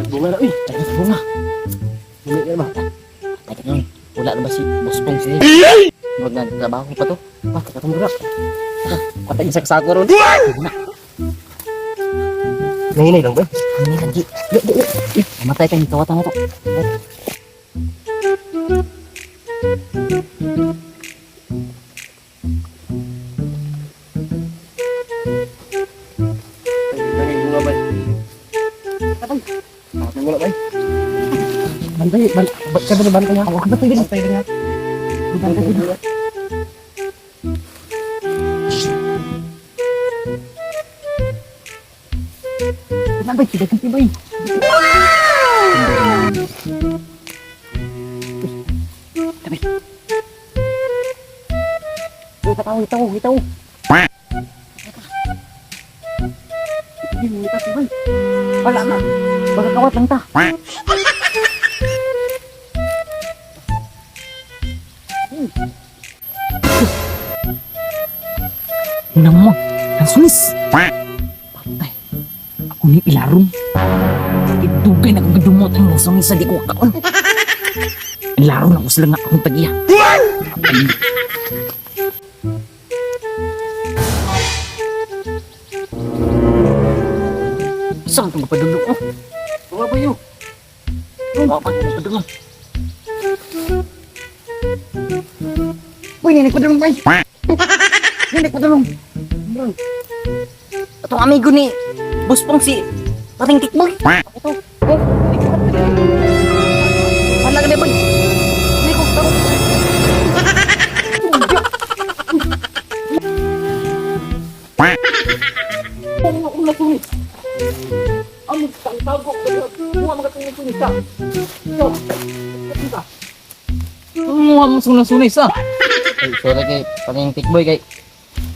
Bunga na, uy. Ay, nasa bunga. Bunga na ba? Teka lang. Wala na ba si Boss Pong sila? Huwag na, trabaho pa to. Ah, katong burak. Patay sa kasako ron. Nanginay lang ba? Hindi lagi. Di, di, di. Mamatay ka, kawatan na to. Nangay bunga ba? Katong. Ah, wala ba? Bantay, bantay, bantay, bantay. Ako ka ba ito? Bantay na. Bantay na. Bantay, tidak kan tiba. Tabi. Uy, itaw, itaw, itaw. Hindi mo itaw, Wala na. Baka kawat lang ta. Namo, ang sunis. Patay. Ako ni ilarom. Idugay na kong gadumot ang sunis sa di ko kaon. Ilarom na ko sila nga akong tagiya. Saan itong kapadulong ko? Bunga ba yun? Wala pa itong kapadulong. Uy, ninig padulong bay. Ninig padulong. Atong amigo ni Boss Pong si Pating Tikboy. Ito. Oh, wala ka na boy. Hindi ko tao. Bunga ko na sunis. Amo tang tago ko. Bunga mga tungod sunis ka. Ikaw. Ka. Mga mo sunis ah. Ay, sorry kay Pating Tikboy kay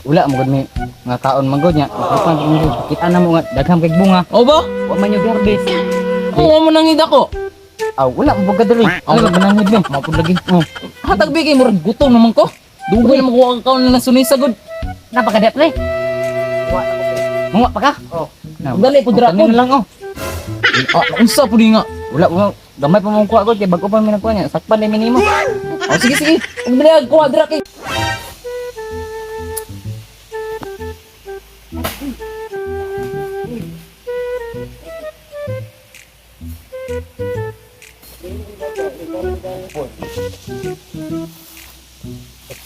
wala mo gud mi mga kaon man gud nya. Makapan mo kita na mo nga daghang kay bunga. O ba? Wa man yung harvest. Oo mo nang ko. Aw, wala mo pagka dali. Aw. Wala manangid mi. Mapud lagi. Oh. Hatag bigay mo gutom naman ko. Dugay naman ko ang kaon na sunisa gud. Napakadep pre. Mga pa ka? Oh. Na, Dali, pud ra tanin pud. na lang oh. Ah, unsa pud nga. Wala mo gamay pa mong kuha gud kay bago pa mi nagkuha niya. Sakpan ni minimo. Oh, sige sige. Ug dali kuha dira kay.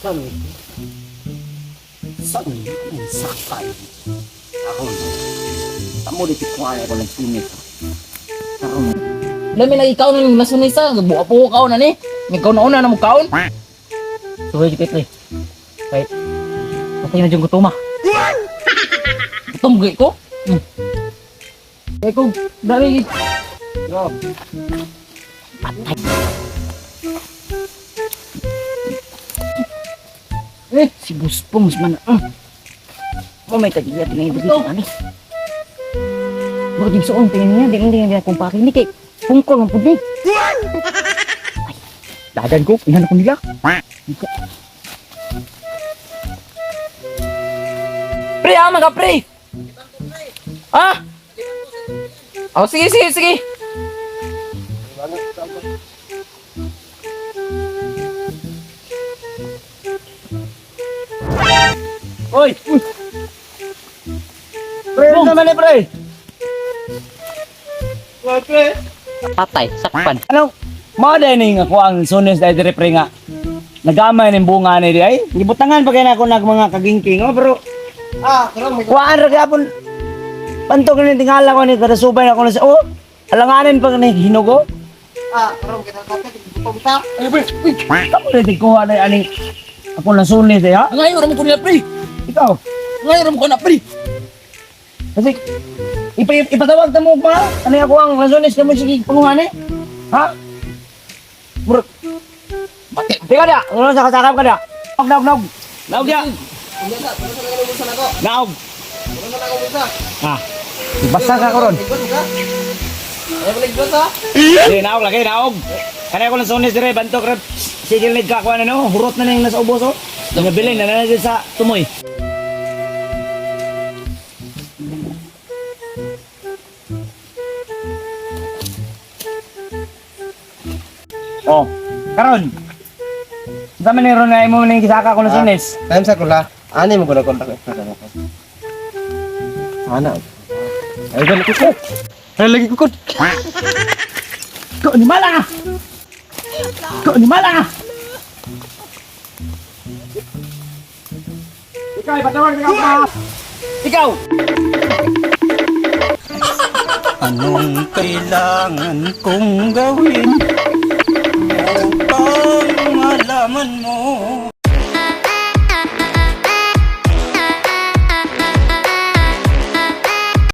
San? San? Ang sakay. Ako. Tamo di tikuan ako ng sunis. Karon. Lami lagi kaon ning nasunisa, buka po kaon na ni. May kaon na una na mo kaon. Suway jud kay pre. Kay patay na jud gutoma. Gutom gay ko. Kay ko dali. Go. Patay. Eh, Si Buspong man. Mo may tagiya tinay dito ani. Mo jud suon tingin niya di hindi niya kung ni kay pungkol man pud ni. Ay, dagan ko, inahan ko nila. Pre, ama ka pre. Ah? Oh, sige sige sige. Oy! Pre, ano naman eh, pre? Pre, pre. Patay, sakpan. Ano? Mao dai ni nga kuang sunis dai dire pre nga. Nagamay ning bunga ni di ay. Gibutangan pa kay nako nag mga kagingking oh, pero Ah, karon may kuan ra gyapon. Pantok ni tingala ko ni kada subay na ko na sa oh. Alanganin pa ni hinugo. Ah, karon kita kata gutom ta. Ay, pre. Uy. Kamo ni kuha na aning ako na sunis di ha. Ngayon ra mo ko nila pre. Ikaw. Ngayon ra mo ko na pre. Kasi ipatawag ta mo pa. Ano ako ang sunis kamo sige panguha ni? Ha? Murag Mati. Teka da, ano sa kasakap ka da? Naog, naog, naog. Naog ya. Unya na, para sa nang bulsa nako. Naog. Wala na ako bulsa. Ah. Basta ka karon. Igwan ka. Ay, balik bulsa. Di naog lagi naog. Kanay ko lang sunis dire bantok rep. Sigil ni kakuha na no, hurot na ning nasa ubos oh. Nabilin na na sa tumoy. Oh, karon. Unsa man ni ron na imo ning gisaka ko lansones? Time sa kula. Ani mo guna kontak ko. Ana. Ay gani ko. Ay lagi ko. Ko ni mala. Ko ni mala. Ikaw ipatawag na ka. Ikaw. Anong kailangan kong gawin upang malaman mo?